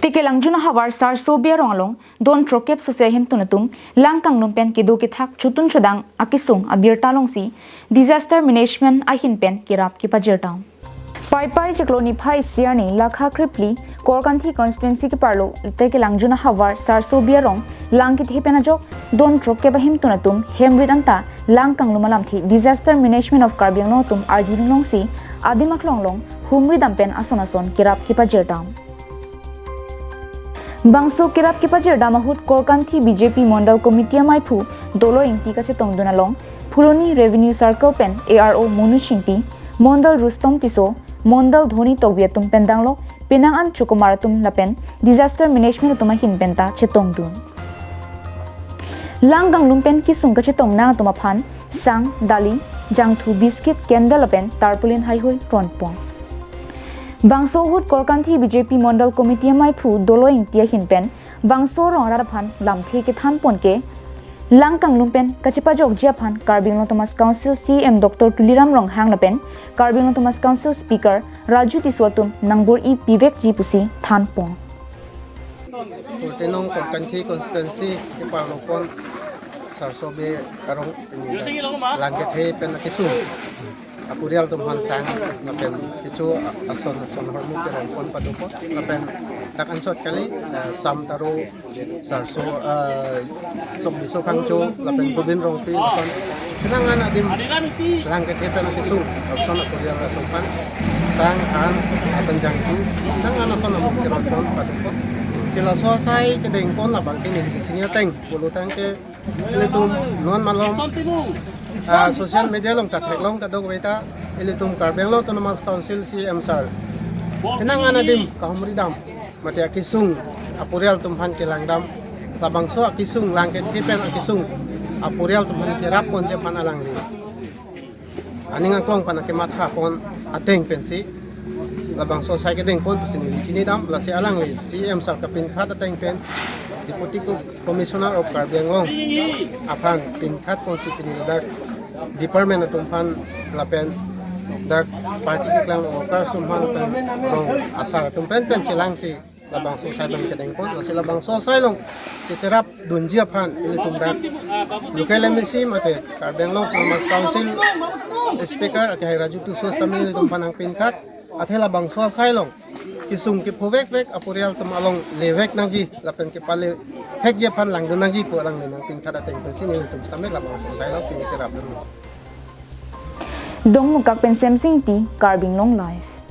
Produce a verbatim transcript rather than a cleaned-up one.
Tekelangjun ahavar Sarso Bey arong along don throkkep sose ahemtun atum lang kanglum pen kedo kethak chotun chodang akesung abirta alongsi disaster management ahin pen kerap kepajir dam. Paipai chiklo niphai isi arni lakha krepli Korkanthi constituency keparlo Tekelangjun ahavar Sarso Bey arong lang kethe pen ajok don throkkep ahemtun atum hem rit anta lang kanglum alamthe Disaster Management of Karbi Anglong atum arjulong si adim aklong along humri dam pen ason ason kerap kepajir dam. Bangso kerap kepajir dam ahut Korkanthi B J P Mondal Committee amaiphu Dolo Ingti kachetongdun along Phuloni Revenue Circle pen A R O Monu Shingti, Mondal Rustom Tisso, Mondal Dhoni Tokbi atum pen danglok penang an chukumar atum lapen disaster management atum ahin penta chetongdun. Lang kanglum pen kesung kachetong nang atum aphan sang, dali, jangthu, biscuit, candle lapen tarpaulin haihui ronpon. Bangso ahut Korkanthi B J P Mondal Committee amaiphu Dolo Ingti ahin pen bangso rong arat aphan lamthe kethan pon ke lang kanglum pen kachepajokji aphan Karbi Anglong Autonomous Council C E M Doctor Tuliram Ronghang lapen Karbi Anglong Autonomous Council Speaker Raju Tisso atum nangbor-i pivekji pusi than pon. Korte nong Korkanthi constituency keparlo pon Sarso Bey arong lang kethe pen akesung apurial atum aphan sang lapen kecho ason ason hormu kerong pon pado pon lapen dak ansot kali, eh, Sam Taro, Sarso, eh, Sokbiso Phangcho lapen Gobin Rongpi lapen penang an adim lang kethe pen akesung ason apurial atum aphan sang, han lapen jangthu penang an ason amu kerong pon pado pon. Si laso asai kedeng pon labang ke neli kachini ateng pulo tangte ilitum non malom, ah, social media along ta theklong ta dokave ta ilitum Karbi Anglong Autonomous Council C E M sir penang an adim kahumri dam mate akesung apurial atum aphan kelang dam, labangso akesung lang kethe pen akesung apurial atum aphan kerap ponji aphan alangli aning aklong aphan kematha pon ateng pensi labangso asai kedeng pon pusi neli chini dam. Lasi alangli C E M sir kapinkhat ateng pen Deputy Co-, Commissioner of Karbi Anglong aphan pinkhat ponsi pini ladak department atum aphan lapen dak party keklang workers atum aphan lapen rong asar atum pen pen chelangsi labangso asai along kedeng pon. Lasi labangso asai along kecherap dunji aphan ilitum dak local M A C mate Karbi Anglong Autonomous Council Speaker akehai Raju Tisso tame ilitum aphan nangpinkhat, athe labangso asai along kesung kephovek vek apurial atum along levek nangji lapen kepale thekji aphan langdun nangji pu alangli nangpinkhat ateng pensi nelitum tame labangso asai along pini cherap dun. Dongmukak pen Semsing Ingti, Karbi Anglong Live.